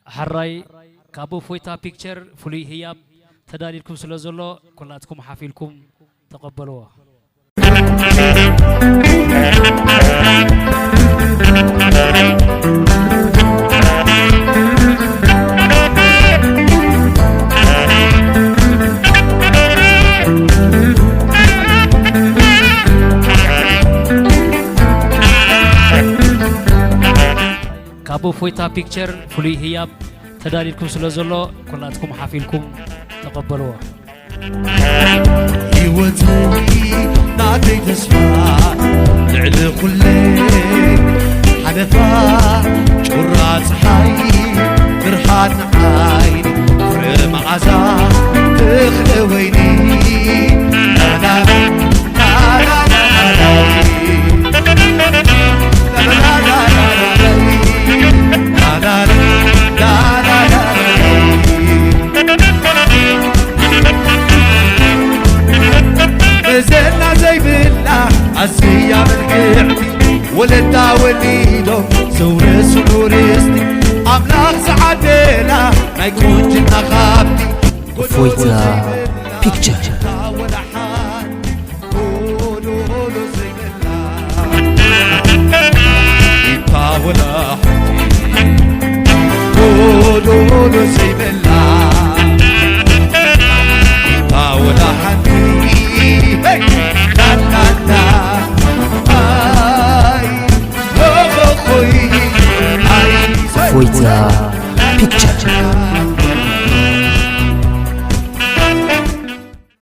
ሕራይ ካብ እፎይታ ፒክቸር ፍሉይ ህያብ ተዳሊልኩም ስለ ዘሎ ኩላትኩም ሓፍ ኢልኩም ተቐበልዎ። ካብ እፎይታ ፒክቸር ፍሉይ ህያብ ተዳሊልኩም ስለ ዘሎ ኩላትኩም ሓፍ ኢልኩም ተቐበልዎ። ህይወት ናተይ ተስፋ ልዕሊ ኩለ ሓለፋ ጩራ ፀሓይ ብርሃን ዓይኒ ፍረ መዓዛ ተኽለ ወይኒ መዘና ዘይብላ ኣዝያ ምልክዕቲ ወለዳ ወሊዶም ዘውረስሉ ርስቲ ኣምላኽ ዝዓደላ ናይ ቁንጅና ሃብቲ እፎይታ ፒክቸር ወላ ሓንቲ ጎዶሎ ዘይብላ ኢታ ወላ ሓንቲ ጎዶሎ